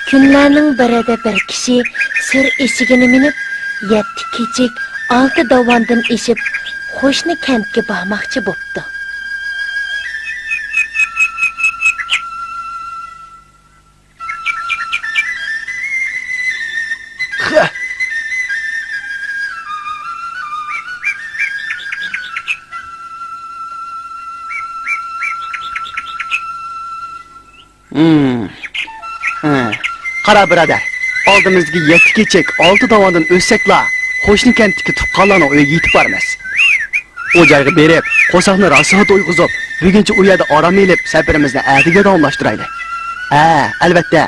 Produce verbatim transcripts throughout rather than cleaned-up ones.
كۈنلەرنىڭ بىرىدە بىر كىشى سۈر ئېشىكىنى مىنىپ، يەتتە كېچىك، ئالتە داۋاندىن ئېشىپ، قوشنا كەنتكە بارماقچى بوپتۇ. ھىم. ھە. قارا بۇرادەر، ئالدىمىزدىكى يەتتە كېچىك، ئالتە داۋاندىن ئۆتسەكلا، قوشنا كەنتتىكى تۇغقانلارنىڭ ئۆيىگە يېتىپ بارىمىز. ئۇ جايغا بېرىپ، قورساقنى راسا تويغۇزۇپ، بۈگۈنچە ئۇ يەردە ئارام ئېلىپ، سەپىرىمىزنى ئەتىگە داۋاملاشتۇرايلى. ھە، ئەلۋەتتە،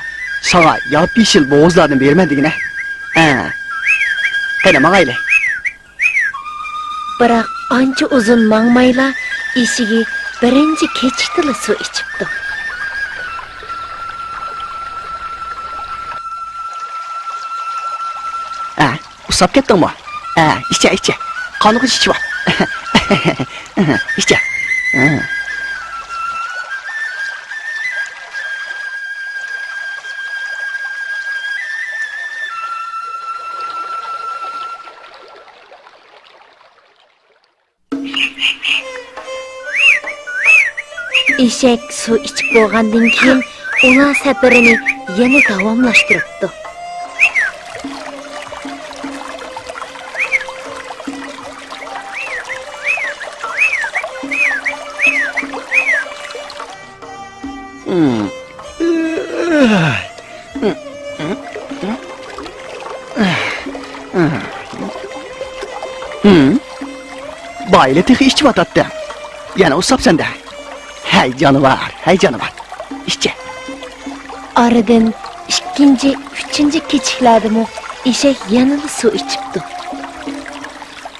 ساڭا ياپيېشىل بوغۇزلاردىن بېرىمەن دېگىنە. ھە. قېنى، ماڭايلى. بىراق ئانچە ئۇزۇن ماڭمايلا، ئېشىكى بىرىنچى كېچىكتىلا سۇ ئىچىپتۇ. ئە، ئۇسساپ كەتتىڭمۇ؟ ئە، ئىچە، ئىچە. قانغۇچ ئىچىۋال. ئىچە. ئە. ئېشەك سۇ ئىچىپ بولغاندىن كېيىن، ئۇلار سەپىرىنى يەنە داۋاملاشتۇرۇپتۇ. ھىم. بايىلى تېخى ئىچىۋاتاتتى. يەنە ئۇسساپسەن-دە. ھەي جانىۋار، ھەي جانىۋار. ئىچە. ئارىدىن ئىككىنچى، ئۈچىنچى كېچىكلەردىمۇ ئېشەك يەنىلا سۇ ئىچىپتۇ.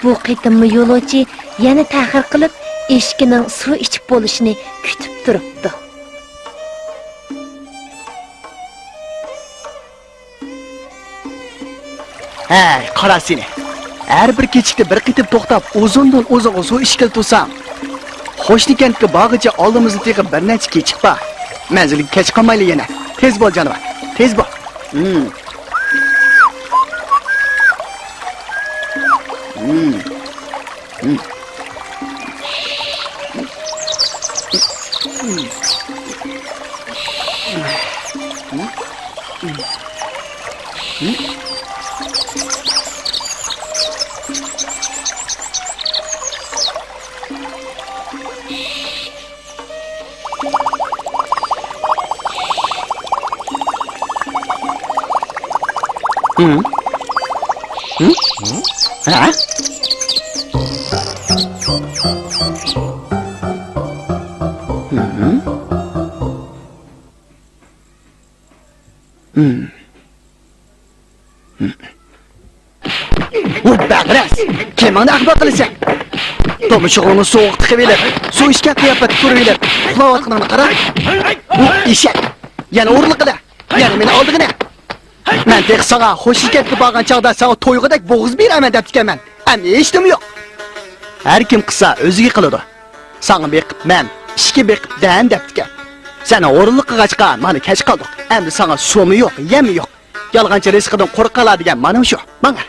بۇ قېتىممۇ يولۇچى يەنە تەخىر قىلىپ، ئېشىكىنىڭ سۇ ئىچىپ بولۇشىنى كۈتۈپ تۇرۇپتۇ. ھەي، قارا سېنى! ھەر بىر كېچىكتە بىر قېتىم توختاپ، ئۇزۇندىن ئۇزۇنغا سۇ ئىچكىلى تۇرساڭ، قوشنا كەنتكە بارغىچە ئالدىمىزدا تېخى بىر نەچچە كېچىك بار. مەنزىلگە كەچ قالمايلى يەنە. تېز بول، جانىۋار، تېز بول. ھىم. ھىم. ھىم؟ ھىم؟ ھە؟ ھىم؟ ھىم. ھىم. ۋۇ بەغرەس! كىمىڭنى ئەخمەق قىلىسەن؟ تۇمشۇغۇڭنى سوغۇق تىقىۋېلىپ، سۇ ئىچكەن قىياپەتتە تۇرۇۋېلىپ، ئۇخلاۋاتقىنىڭنى قارا. ۋۇ ئېشەك! يەنە ئورۇنلۇقىدا! يەنە مېنى ئالدىغىنە! مەن تېخى ساڭا خوش ئىكەنگە بارغان چاغدا ساڭا تويغۇدەك بوغۇز بېرەرمەن دەپتىكەنمەن. ئەمدى ھېچنېمە يوق. ھەر كىم قىلسا ئۆزىگە قىلىدۇ. ساڭا بېقىپ مەن ئىشىككە بېقىپ دەن دەپتىكەن. سەن ھۇرۇنلۇق قىلغاچقا مانا كەچ قالدۇق. ئەمدى ساڭا سۇمۇ يوق، يەممۇ يوق. يالغانچى رىزقىدىن قورققانلار دېگەن مانا شۇ. ماڭا.